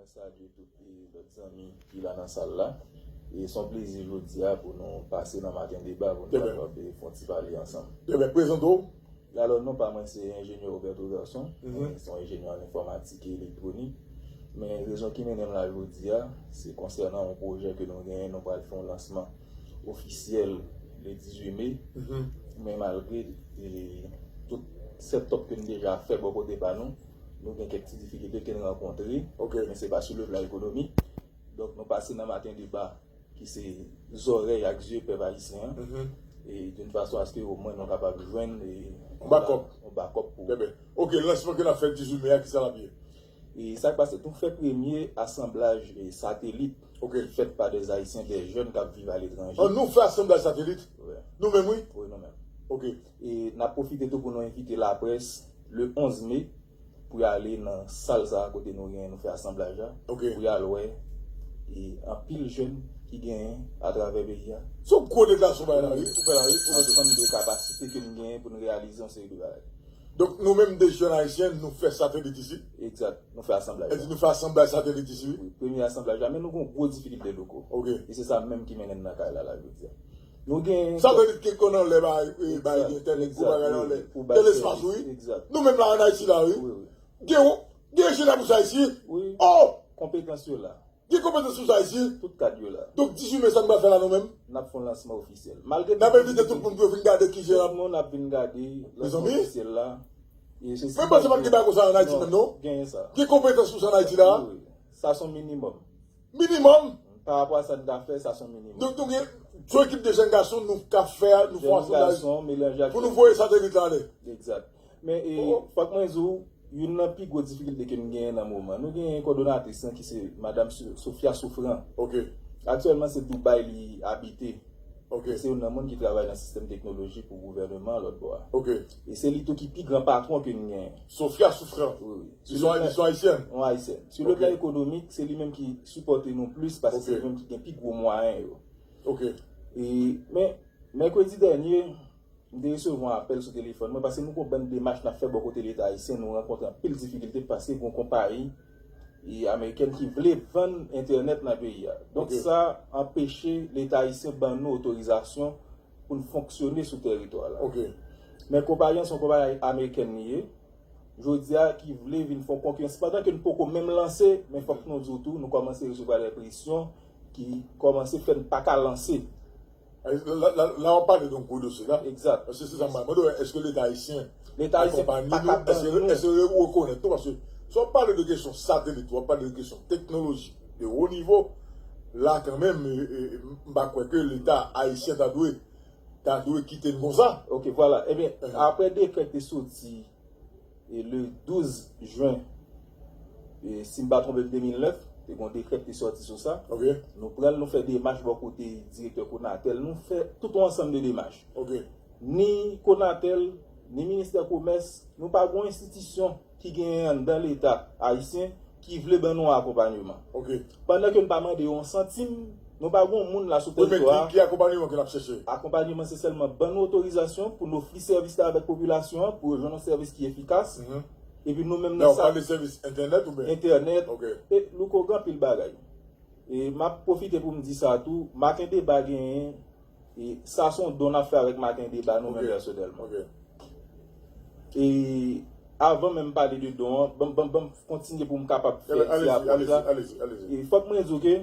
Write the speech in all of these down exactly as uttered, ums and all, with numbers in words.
Salye tout e, lòt zanmi ki la nan sal la. E se yon plezi jodi a pou nou pase nan Maten Deba pou nou kapab e, fè yon ti pale ansanm. Trè byen, prezante w. Alò, non pa mwen se enjenyè Roberto Garçon. Mwen se yon enjenyè an enfòmatik e elektwonik. Men rezon ki mennen m la jodi a, se konsènan yon pwojè ke nou genyen, nou pral fè yon lansman ofisyèl le dizuit me. Men malgre e, tout setup ke n deja fè bò kote pa nou, nou gen kèk ti difikilte ke n rankontre. Men se pa sou le plan ekonomik. Donk, nou pase nan Maten Deba, ki se zòrèy ak zye pèp ayisyen an. E d'une façon à ce que omwen nou kapab jwenn e, yon backup. Yon backup pou. Trè byen. Ok, lansman ke n ap fè dizuit me a, ki sa l ap ye? E sa k pase, nou fè premye asanblaj e, satelit ki fèt pa des Haïtiens, des jeunes k ap viv aletranje. An nou fè asanblaj satelit? Wi. Nou menm, wi? Wi, nou menm. Ok. E n ap pwofite tou pou nou envite laprès le onz me pou y ale nan sal sa a kote nou gen, nou fè asanblaj la, pou y al wè e anpil jèn ki genyen atravè peyi a. Se yon gwo deklarasyon w bay la, wi, ou fè la, wi. Ansanm de kapasite ke n genyen pou n reyalize yon seri de bagay. Donk, nou menm de jèn ayisyen, nou fè satelit isi? Egzat, nou fè asanblaj la. Èdi nou fè asanblaj satelit isi, wi? Wi, premye asanblaj la, men nou gen yon gwo difikilte loko. Ok. E se sa menm ki mennen n nan kay la, la, jodi a. Nou gen. Satelit ki konn anlè bay, e, bay entènèt, gwo bagay anlè. Nan lespas, wi. Egzat. Nou menm la, ann Ayiti la, wi. Wi, wi. Gen, gen jèn ap sa isi. Wi. Oh! Konpetans yo la. Gen konpetans sou sa isi. Tout kad yo la. Donk, dizuit me, sa n pral fè la, nou menm? N ap fè yon lansman ofisyèl. Malgre n ap envite tout moun pou yo vin gade ki jan. Tout moun ap vin gade lansman ofisyèl la. Men panse pa t gen bagay konsa ann Ayiti menm, non? Genyen sa. Gen konpetans pou sa ann Ayiti la? Wi, wi. Sa se yon minimòm. Minimòm? Pa rapò a sa n ka fè, sa se yon minimòm. Donk, nou gen yon ekip de jèn gason, nou ka fè, nou fè yon asanblaj pou nou voye satelit la anlè. Egzat. Men, e, fòk mwen di w, youn nan pi gwo difikilte ke n genyen nan moman, nou gen kòdonatris lan ki se Madam So-, Sophia Souffrant. Ok. Aktyèlman, se Dubai li abite. Ok. Se youn nan moun ki travay nan sistèm teknoloji pou gouvèneman an lòt bò a. Ok. E se li tou ki pi gran patwon ke n genyen. Sophia Souffrant. Wi, wi. Li se yon, li se yon ayisyèn? Yon ayisyèn. Sou le plan ekonomik, se li menm ki sipòte nou plis paske se li menm ki gen pi gwo mwayen yo. Ok. E, men, mèkredi dènye, m te resevwa yon apèl sou telefòn mwen, paske nou gen yon bann demach n ap fè bò kote Leta ayisyen, nou rankontre anpil difikilte paske gen yon konpayi e, amerikèn ki vle vann entènèt nan peyi a. Donk, sa anpeche Leta ayisyen ban nou otorizasyon pou n fonksyone sou tèritwa la. Ok. Men konpayi an se yon konpayi amerikèn li ye, jodi a ki vle vin fè yon konkirans. Pandan ke n poko menm lanse, men fòk nou di w tou, nou kòmanse resevwa de presyon ki kòmanse fè n pa ka lanse. La, la, la, la w ap pale de yon gwo dosye la. Egzat. Paske se sa m mande w, èske Leta ayisyen akonpaye nou? Èske, èske yo rekonèt nou? Paske si w ap pale de kesyon satelit, w ap pale de kesyen teknoloji de wo nivo, la kanmenm, e, e, m pa kwè ke Leta ayisyen ta dwe, ta dwe kite n konsa. Ok, vwala. Ebyen, apre dekrè ki te soti e le douz jen, e si m pa twonpe m, de mil nèf, te gen yon dekrè ki te sòti sou sa. Ok. Nou pran l, nou fè demach bò kote direktè Conatel, nou fè tout yon ansanm de demach. Ok. Ni Conatel, ni ministè komès, nou pa gen yon enstitisyon ki genyen anndan Leta ayisyen ki vle ban nou akonpanyeman. Ok. Pandan ke n pa mande yo yon santim, nou pa gen yon moun la sou tèritwa a. Wi, men ki, ki akonpanyeman ke n ap chèche? Akonpanyeman se sèlman ban nou otorizasyon pou n ofri sèvis la avèk popilasyon an, pou yo jwenn yon sèvis ki efikas. Epi nou menm nan sa. Nan w pale sèvis entènèt oubyen? Entènèt. Ok. E Louko, gen anpil bagay. E m ap pwofite pou m di sa tou, Maten Deba genyen, e sa se yon don n ap fè avèk Maten Deba nou menm pèsonèlman. Ok. E avan menm pale de don an, ban m, ban m, ban m kontinye pou m kapab fè ti apwòch la. E fòk mwen di w ke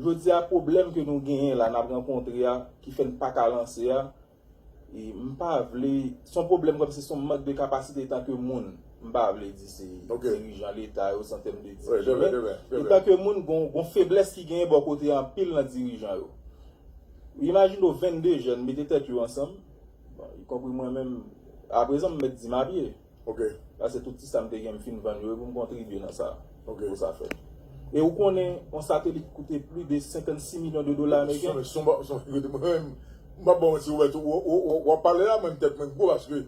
jodi a pwoblèm ke nou genyen la, n ap rankontre a, ki fè n pa ka lanse a, e m pa vle, se yon pwoblèm kòmsi se yon mank de kapasite etanke moun. M pa vle di se dirijan Leta yo, se an tèm de dirijan, men etanke moun, gon, gon feblès ki genyen bò kote anpil nan dirijan yo. Imajine w vennde jèn mete tèt yo ansanm, bon, ikonpri mwen menm, aprezan m mèt di m a pye. Ok. Paske tout ti sa m te gen, m fin vann yo, e pou m kontribye nan sa, pou sa fèt. E ou konnen, yon satelit koute plis de senkannsis milyon de dola ameriken. Se yon, se yon, se yon, mwen menm, m p ap ba w manti, Roberto, w, w, w, w ap pale la, mwen, tèt mwen gwo, paske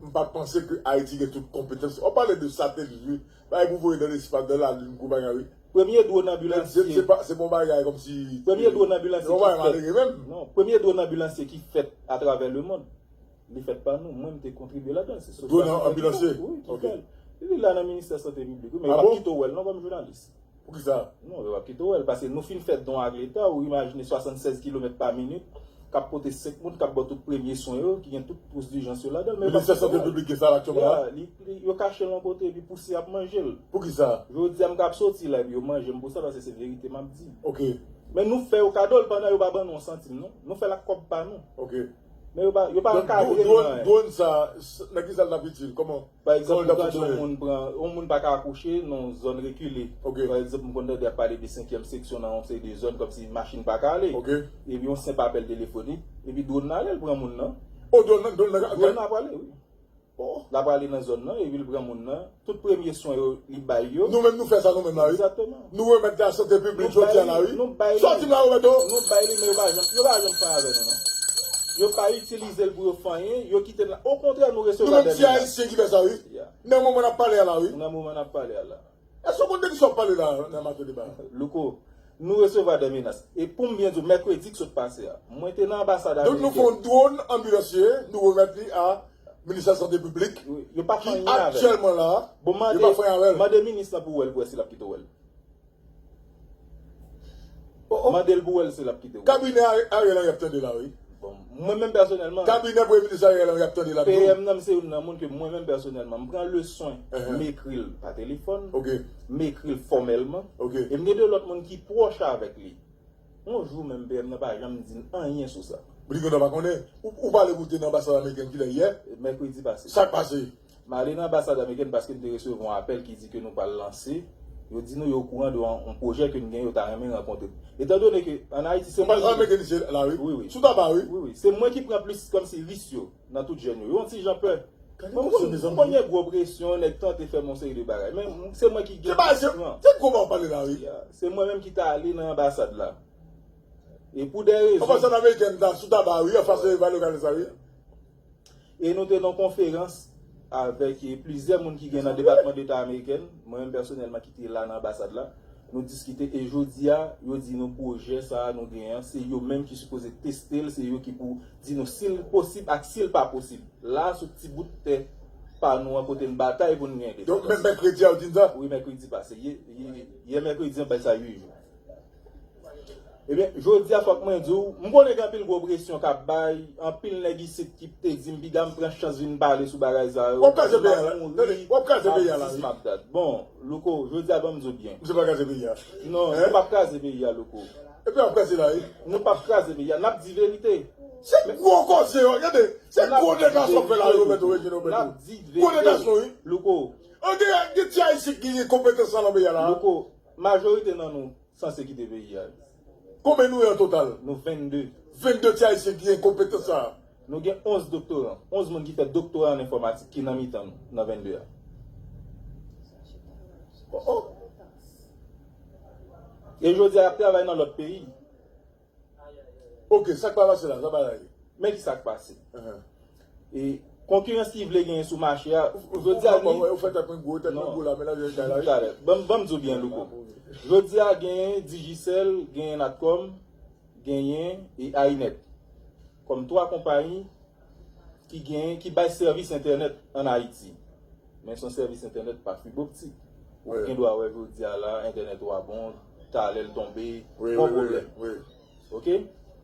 m pa t panse ke Ayiti gen tout konpetans. W ap pale de satelit, wi. Bagay pou voye nan lespas, nan lalin, gwo bagay, wi. Premye dwòn anbilansye. Se, se pa, se pa yon bagay kòmsi, premye dwòn anbilansye ki fèt. Se yon bagay malere menm. Non, premye dwòn anbilansye ki fèt atravè lemonn, li fèt pa nou. Mwen, m te kontribye ladan l. Se Sophia Souffrant ki fè l. Wi, ki fè l. Li la nan ministè sante piblik, wi, men yo p ap kite w wè l non kòm jounalis. Poukisa? Non, yo p ap kite w wè l, paske nou fin fè don ak Leta, ou imajine swasannsèz kilomèt pa minit, k ap pote senk moun, k ap ba w tout premye swen yo, ki gen tout pwodui dijans yo ladan l, men yo p ap kite w wè l. Ministè Sante Piblik gen sa la aktyèlman la? Yo kache l yon kote, epi pousyè ap manje l. Poukisa? Jodi a, m ka ap soti la, epi yo manje m pou sa, paske se verite m ap di. Ok. Men nou fè yo kado l pandan yo pa ban nou yon santim, non. Nou fè l ak kòb pa nou. Ok. Men yo pa, yo pa ankadre nou nan anyen. Donk, dwòn sa, nan ki sa l t ap itil? Kòman? Pa egzanp, ou gade yon moun pran, yon moun pa ka akouche nan yon zòn rekile. Ok. Pa egzanp, m konn tande y ap pale de senkyèm seksyon nan yon seri de zòn, kòmsi machin pa ka ale. Ok. Epi yon senp apèl telefonik, epi dwòn nan ale, l pran moun nan. O, dwòn nan, dwòn nan ka... Dwòn nan ap ale, wi. O. L ap ale nan zòn nan, epi l pran moun nan. Tout premye swen yo, li bay yo. Nou menm nou fè sa nou menm la, wi. Egzakteman. Nou remèt li a sante piblik jodi a la, wi. Nou bay li. Sòti m la, Roberto. Nou bay li, men yo pa janm, yo pa janm fè avè nou, non. Yo pa itilize l pou yo fè anyen, yo kite l la. Okontrè, nou resevwa dè menas. Nou menm se Ayisyen ki fè sa, wi. Nan moman n ap pale a la, wi. Nan moman n ap pale a la. Èske w konn de kisa w ap pale la, nan maten deba a? Louko, nou resevwa dè menas. E pou m byen di w, mèkredi k sot pase a, mwen te nan anbasad amerikèn. Donk nou fè yon dwòn anbilansye, nou remèt li a Ministè Sante Piblik, ki aktyèlman la, yo pa fè anyen avè l. Bon, mande, mande minis lan pou w wè l, pou w wè si l ap kite w wè l. O, o. Mande l pou w wè l si l ap kite w. Kabinè Ari-, Ariel Henry ap tande la, wi. Bon, mwen menm pèsonèlman, kabinè Premye Minis Ariel Henry ap tande la tou. P M nan, m se youn nan moun ke mwen menm pèsonèlman, m pran le swen, m ekri l pa telefòn, m ekri l fòmèlman, e m gen de lòt moun ki pwòch avèk li. Yon jou menm P M nan pa janm di n anyen sou sa. Blinken pa konnen. Ou, ou pale pou te nan anbasad amerikèn kilè yè? Mèkredi pase. Sa k pase? M ale nan anbasad amerikèn paske m te resevwa yon apèl ki di ke nou pral lanse. Yo di nou yo okouran de yon, yon pwojè ke n gen, yo ta renmen rankontre m. Etandone ke ann Ayiti se mwen ki... Anbasad amerikèn isit la, wi. Wi, wi. Sou taba, wi. Wi, wi. Se mwen ki pran plis kòmsi risk yo nan tout jèn yo. Yo yon ti jan pè. Mwen, m konn, m konn gen gwo presyon, nèg tante fè m yon seri de bagay. Men se mwen ki gen plis pran. Se pa, se, se kòman w pale la, wi. Ya, se mwen menm ki t ale nan anbasad la. E pou de rezon. Anbasad amerikèn ta sou taba, wi, anfas Vale Lokal sa, wi. E nou te nan konferans avèk, eh, plizyè moun ki gen nan Depatman Deta amerikèn, mwen menm pèsonèlman ki te la nan anbasad la. Nou diskite e jodi a, yo di nou pwojè sa a nou genyen an, se yo menm ki sipoze teste l, se yo ki pou di nou si l posib ak si l pa posib. La, sou ti bout tè pa nou an kote n batay pou n gen endepandans. Donk, menm mèkredi a, yo di n sa? Wi, mèkredi pase. Yè, yè, yè mèkredi an bay sa uit jou. Ebyen, jodi a, fòk mwen di w, m konnen gen anpil gwo presyon k ap bay, anpil nèg isit ki te di m, piga m pran chans vin pale sou bagay sa yo. W ap kraze peyi a la. Tande, w ap kraze peyi a la, wi. M ap di s, m ap dat. Bon, Louko, jodi a, ban m di w byen. Misye pa kraze peyi a. Non, nou p ap kraze peyi a, Louko. Epi w ap kraze la, wi. Nou p ap kraze peyi a, n ap di verite. Se gwo koze, wi, gade, se gwo deklarasyon w fè la, wi, Roberto, Regine Roberto. N ap di verite. Gwo deklarasyon, wi. Louko. An gen, gen ti Ayisyen ki gen konpetans lan nan peyi a la. Louko, majorite nan nou sanse kite peyi a. Konbyen nou ye an total? Nou vennde. Vennde ti Ayisyen ki gen konpetans sa a. Nou gen onz doktoran, onz moun ki fè doktora an enfòmatik ki nan mitan nou, nan vennde a. Oh, oh. E jodi a, y ap travay nan lòt peyi. Ok, sa k pa pase la, sa pa la ye. Men ki sa k pase. E konkirans ki vle genyen sou mache a, jodi a li... Ou fè tèt mwen gwo, tèt mwen gwo la, men la vye kay la, wi. Talè. Ban m, ban m di w byen, Louko. Jodi a, genyen Digicel, genyen Natcom, genyen e Ainet. Kòm twa konpayi ki genyen, ki bay sèvis entènèt ann Ayiti. Men se yon sèvis entènèt pa fib optik. Ou gen dwa wè jodi a la, entènèt ou a bon, talè l tonbe, wi, wi, wi, wi. Ok?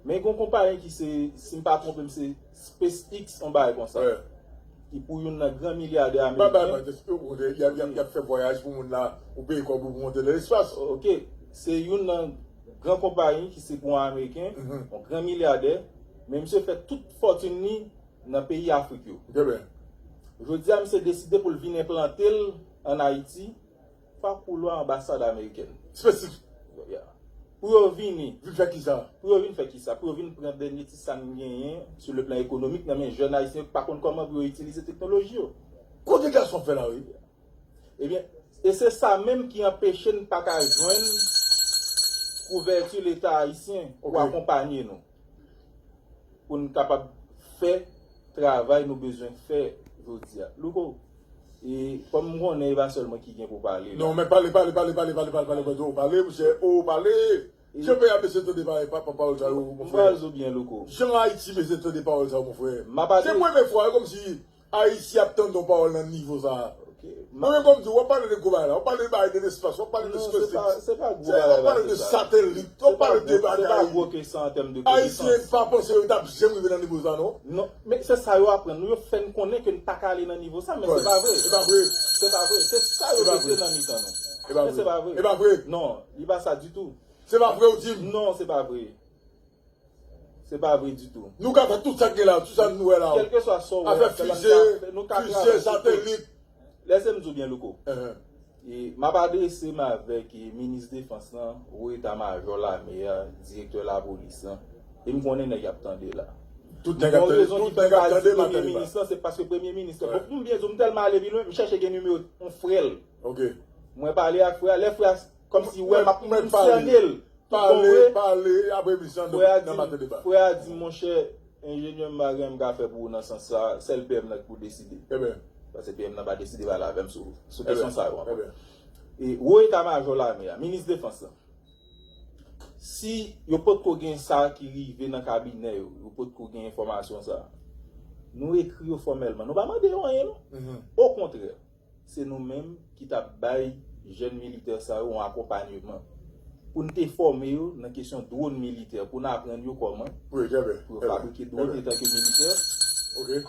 Men gen yon konpayi ki se, si m pa twonpe m, se SpaceX, yon bagay konsa. Ki pou youn nan gran milyadè ameriken. Y ap, y ap, y ap fè vwayaj pou moun la, ou peye kòb ou pou monte nan lespas. Ok. Se youn nan gran konpayi ki se pou yon ameriken, yon gran milyadè, men misye fè tout fòtin li nan peyi Afrik yo. Jodi a, misye deside pou l vin enplante l ann Ayiti, pa koulwa anbasad amerikèn. Spesifik. Pou yo vini. Vin fè kisa? Pou yo vin fè kisa? Pou yo vin pran dènye ti sa n genyen sou le plan ekonomik nan men jèn ayisyen yo ki pa konn kòman pou yo itilize teknoloji yo. Kote gason fè la, wi? Ebyen, e se sa menm ki anpeche n pa ka jwenn kouvèti Leta ayisyen pou akonpanye nou. Pou n kapab fè travay nou bezwen fè jodi a. Louko, e kòm m konnen e pa sèl mwen ki gen pou pale la. Non, men pale, pale, pale, pale, pale, pale, pale, pale, monchè, o, pale. Jan peyi a bezwen tande pa, pa, pa, pawòl sa yo, mon frè. M pral di w byen, Louko. Jan Ayiti bezwen tande pawòl sa yo, mon frè. Se premye fwa, e kòmsi Ayiti ap tande yon pawòl nan nivo sa a. Ok. Mwen menm kòm di, w ap pale de gwo bagay la, w ap pale de bagay de lespas, w ap pale de SpaceX, w ap pale de satelit, w ap pale de bagay. Ayisyen pa panse yo t ap janm rive nan nivo sa non. Non, men se sa yo aprann nou, yo fè n konnen ke n pa ka ale nan nivo sa, men se pa vre. Se pa vre. Se pa vre. Se sa yo mete nan mitan nou. Men se pa vre. E pa vre. Non, li pa sa ditou. Se pa vre ou di m. Non, se pa vre. Se pa vre ditou. Nou ka fè tout sa k gen la, tout sa nou wè la. Kèlkeswa sa w wè, afè fize, fize, satelit. Lèse m di w byen, Louko. E m ap adrese m avèk e, minis defans lan, wo eta majò lame a, direktè lapolis lan. E m konnen nèg y ap tande la. Tout nèg ap tande, tout nèg ap tande, premye minis lan, se paske premye minis lan. Bon, pou m byen di w, m tèlman ale pi lwen, m chèche gen nimewo yon frè l. Mwen pale ak frè a, lè frè a, kòmsi wè m ap m sène l. Pale, pale, apre emisyon, nou nan maten deba. Frè a di, monchè, enjenyè, m pa gen anyen m ka fè pou ou nan sans sa, sèl P M nan ki pou deside. Paske P M nan pa deside pale avè m sou, sou kesyon sa yo ankò. E wo eta majò lame a, minis defans lan, si yo potko gen sa ki rive nan kabinè yo, yo potko gen enfòmasyon sa, nou ekri yo fòmèlman. Nou pa mande yo anyen non. Okontrè, se nou menm ki t ap bay jèn militè sa yo yon akonpanyeman pou n te fòme yo nan kesyon dwòn militè, pou n aprann yo kòman pou yo fabrike dwòn etanke militè.